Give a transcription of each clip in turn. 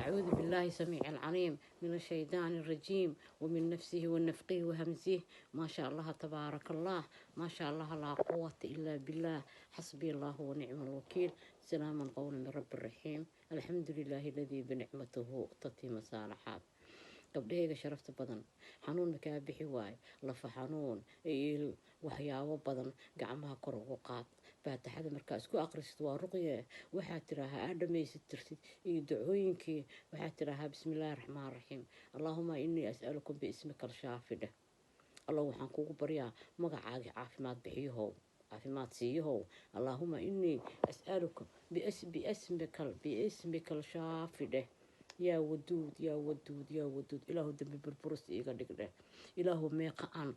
Acuudu billaahi samiici alcaliim min ashaydaani arajiim wamin nafsihi wanafqihi wahamsih. Maa sha Allaha, tabaaraka Allah, maa sha Allaha, laa quwata ilaa billah. Xasbiya Allahu wanicma alwakiil. Salaaman qowla min rabbi raxiim. Alxamdu lilaahi aladii binicmatahu tatima saalaxaat. Gabdhahayga sharafta badan, xanuun makaa bixi waayo, lafa xanuun, il, waxyaabo badan, gacmaha kor ugu qaad. Faatixada markaa isku aqrisid, waa ruqye. Waxaad tiraahaa, aad dhamaysid tirtid iyo dacooyinkii, waxaad tiraahaa: "Bismi illaahi raxmaan raxiim, allaahuma inii as'alukum biismika alshaafi" dheh. Allah, waxaan kugu baryaa magacaagii caafimaad bixiyahow, caafimaad siiyahow. Allaahuma inii as'aluka biismika alshaafi dheh. Yaa waduud, yaa waduud, yaa waduud, Ilaahu dambi burburis iiga dhig dheh. Ilaahu, meeqa aan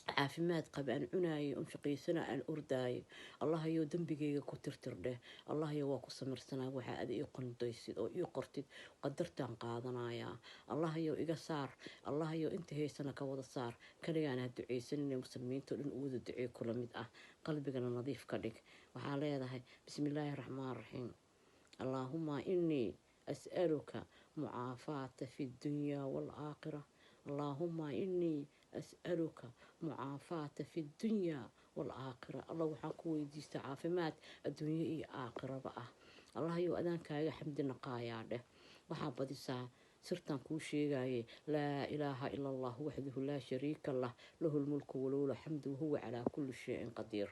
caafimaad qaba, aan cunaayay, oon shaqaysana, aan ordaayo, Allahayow, dembigayga ku tirtir dheh. Allahayow, waa ku samirsanaa waxaa aad ii qondaysid oo ii qortid, qadartaan qaadanayaa. Allahayow, iga saar. Allahayow, inta haysana ka wada saar. Kaligaana ha ducaysanina, muslimiinta o dhan u wada duceey kula mid ah. Qalbigana nadiif ka dhig. Waxaa leedahay: "Bismi illaahi raxmaan raxiim, allaahuma inii as'aluka mucaafaata fi ddunyaa waalaakhira. Allaahuma inii as'aluka mucaafaata fi ddunyaa waalaakhira." Allah, waxaan ku weydiistaa caafimaad adduunyo iyo aakhiraba ah. Allahayow, adaankaaga xamdi naqaayaa dheh. Waxaa badisaa sirtaan kuu sheegaye: laa ilaaha ila Allah waxdahu laa shariika lah, lahu lmulku walahu lxamdu wahuwa calaa kulli shayin qadiir,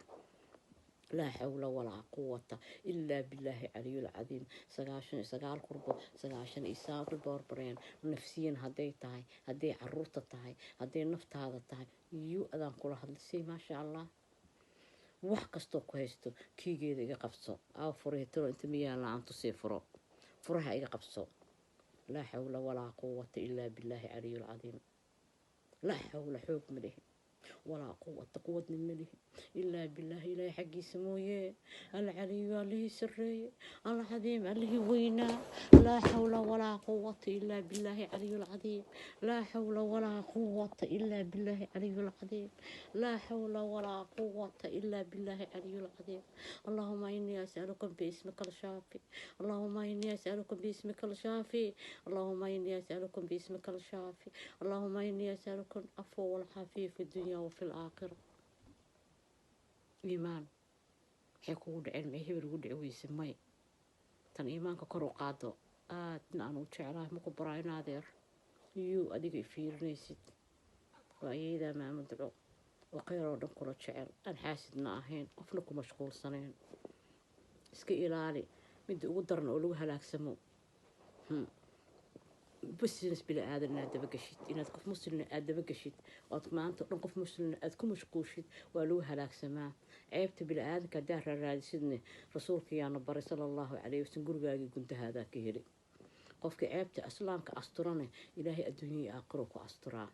laa xawla walaa quwata ilaa billaahi caliyulcadiim. 99 kurbo, 99 boorbareen. Nafsiyan hadday tahay, hadday caruurta tahay, hadday naftaada tahay, yuu adaan kula hadlisay. Maasha Allah, wax kastoo ku haysto kiigeeda iga qabso. Aa furahi talo inta miyaala aan tusii furo, furaha iga qabso. Laa xawla walaa quwata ilaa billaahi caliyulcadiim. Laa xawla, xoog ma lihi, walaa quwata, quwadna ma lihi, ilaa billaahi, ilaahay xaggiisa mooye, alcaliyu, allihii sareeye, alcadiim, allihii weynaa. Laa xawla walaa quwata ilaa billaahi caliyulcadiim. Laa xawla walaa quwata ilaa billaahi caliyulcadiim. Laa xawla walaa quwata ilaa billaahi caliyulcadiim. Allahuma inii as'aluka biismika alshaafi. Allahuma inii as'aluka biismika alshaafi. Allahuma inii as'aluka biismika alshaafi. Allahuma inii as'aluka alcafwa walcaafiya fi dunya wafi alaakhira. Iimaan maxay kugu dhaceen? Maxay hebel ugu dhici weyse? May tan iimaanka kor u qaado. Aadna aan u jeclahay maku baraa in adeer iyuu adiga ifiirinaysid. Waa ayadaa maamo duco oo kheyr oo dhan kula jecel, aan xaasidna ahayn, qofna ku mashquulsanayn. Iska ilaali midda ugu daran oo lagu halaagsamo: business bini aadan inaad dabageshid, inaad qof muslimna aada dabageshid, ood maanta o dhan qof muslimna aada ku mashquushid, waa lagu halaagsamaa. Ceebta bini aadanka haddaa raaraadisidne, rasuulka yaana baray sala Allahu calayhi wasalam, gurigaagii guntahaadaa ka heli. Qofka ceebta islaamka asturane, Ilaahay adduunya iyo aakhiro ku asturaa.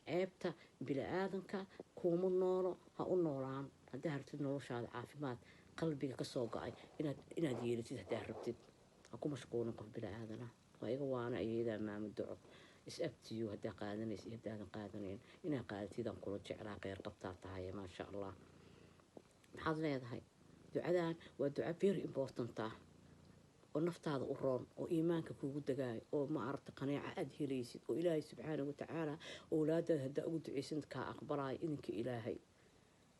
Ceebta bini aadanka kuuma noolo, ha u noolaan. Haddaa rabtid noloshaada caafimaad qalbiga kasoo go-ay inaad yeelatid, haddaa rabtid, ha ku mashquulin qof bini aadana. Waa iga waana ayadaa maamo duco. Is abtiyo haddaa qaadanaysa iyo haddaadan qaadanayn, inaa qaadatidaan kula jeclaa. Kheyr qabtaa tahay, maasha Allah. Maxaad leedahay? Ducadan waa duca very important ah oo naftaada u roon, oo iimaanka kuugu dagaayo, oo ma aragta qaneeca aada helaysid, oo Ilaahay subxaana watacaala owlaadaada haddaa ugu ducaysan kaa aqbalaayo idinka Ilaahay.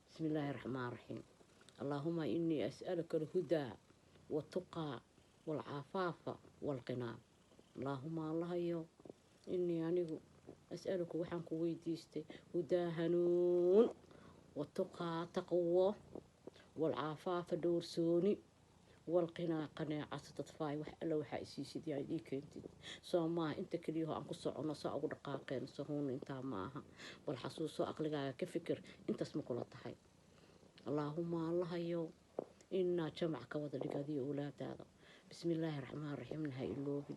Bismi illaahi raxmaan raxiim. Allaahuma inii as'aluka alhudaa watuqaa waalcafaafa waalqinaa. Allaahuma, Allahayo, inii anigu, as'aluka, waxaan ku weydiistay, hudaa, hanuun, watuqaa, taqwo, waalcafaafa, dhowrsooni, walqinaa, qaneeca. Dadfaay wax alla waxaa isiisid yaa ii keentid soo maaha? Inta keliyaho aan ku soconno saa ugu dhaqaaqeen sahuuna intaa ma aha. Bal xasuuso, aqligaaga ka fikir, intaas ma kula tahay? Allaahuma, Allahayow, inaa jamac ka wada dhig adiyo owlaadaada. Bismi illaahi raxmaan raxiimna ha iloobin.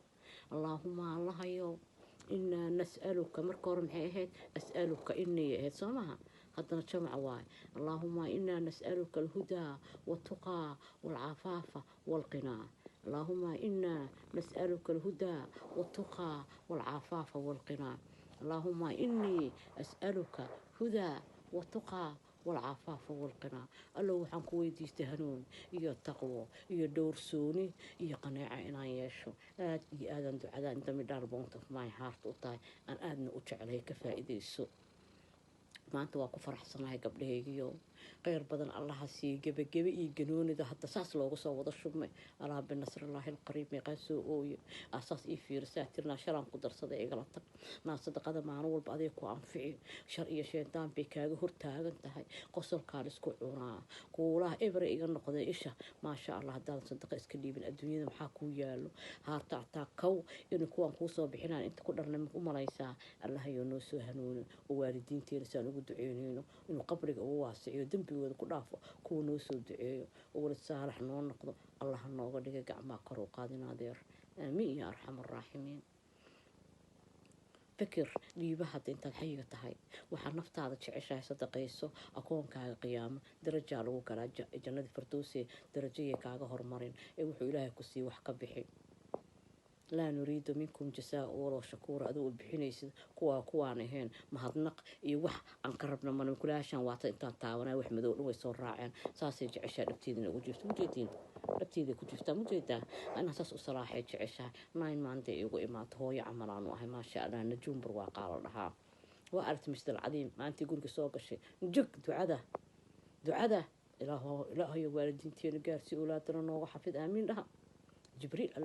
Allaahuma, Allahayow, inaa nas'aluka. Marka hore maxay ahayd? As'aluka inay ahayd, soo maha? Haddana jamac waaye. Allaahuma inaa nas'aluka alhudaa watuqaa waalcafaafa waalqinaa. Allaahuma inaa nas'aluka alhudaa watuqaa waalcafaafa waalqinaa. Allaahuma inii as'aluka hudaa watuqaa. Walcafaafa walqinaa. Allow, waxaan ku weydiistay hanuun iyo taqwo iyo dhowrsooni iyo qaneeca inaan yeesho. Aad iyo aadaan ducadaan inta midhaal bottom of my heart u tahay, aan aadna u jeclahay. Ka faa-iideyso. Maanta waa ku faraxsanahay, gabdhahaygiyo. Kheyr badan Allaha siiye. Gebagebe iyo ganoonida hadda saas loogu soo wada shubmay. Alaa binasrillaahi alqariib. Meeqaan soo ooye asaas ii fiirisaa tirnaa. Shalaan ku darsaday, igala tag naa. Sadaqada maalin walba aday ku anfici. Shar iyo sheedaan bay kaaga hortaagan tahay. Qosolkaan isku cunaa, kuulaha ebre iga noqday isha. Maasha Allah, haddaadan sadaqa iska dhiibin, adduunyada maxaa kuu yaalo? Haarta ataa kow inay kuwaan kuusoo bixinaan inta ku dharnay u malaysaa. Allahayoo noo soo hanuunin oo waalidiinteena saan ugu duceyneyno inuu qabriga ugu waasiciyo, dembigooda ku dhaafo, kuwa noo soo duceeyo oo walad saalax noo noqdo Allaha nooga dhigay. Gacmaha kor u qaadin, adeer. Aamiin ya arxam araaximiin. Fikir dhiiba hadda intaad xayiga tahay. Waxaa naftaada jeceshahay sadaqayso. Akoonkaaga qiyaamo darajaa lagu galaa jannada firdowse. Darajayay kaaga hormarin ee wuxuu Ilaahay ku sii wax ka bixi. Laa nuriidu minkum jasaa waloo shakuura. Aduu bixinaysid kuwaa kuwaan ahayn mahadnaq iyo wax aan ka rabna mana. Kulaashaan waata intaan taabanay, wax madow dhan way soo raaceen. Saasay jeceshaa dhabteedina ugu jirto. Ujeediin dhabteeday ku jirtaa, mujeedaa inaa saas u salaaxay jeceshahay. 9 months igu imaato, hooyo camalaanu ahay. Maasha Allah, najuum barwaaqaa la dhahaa. Waa aragtay Masjid Alcadiim maalintii guriga soo gashay. Jog ducada, ducada. Ilaahayo waalidiinteena gaarsii, owlaadana nooga xafid. Aamiin dhaha. Jibriil Allah.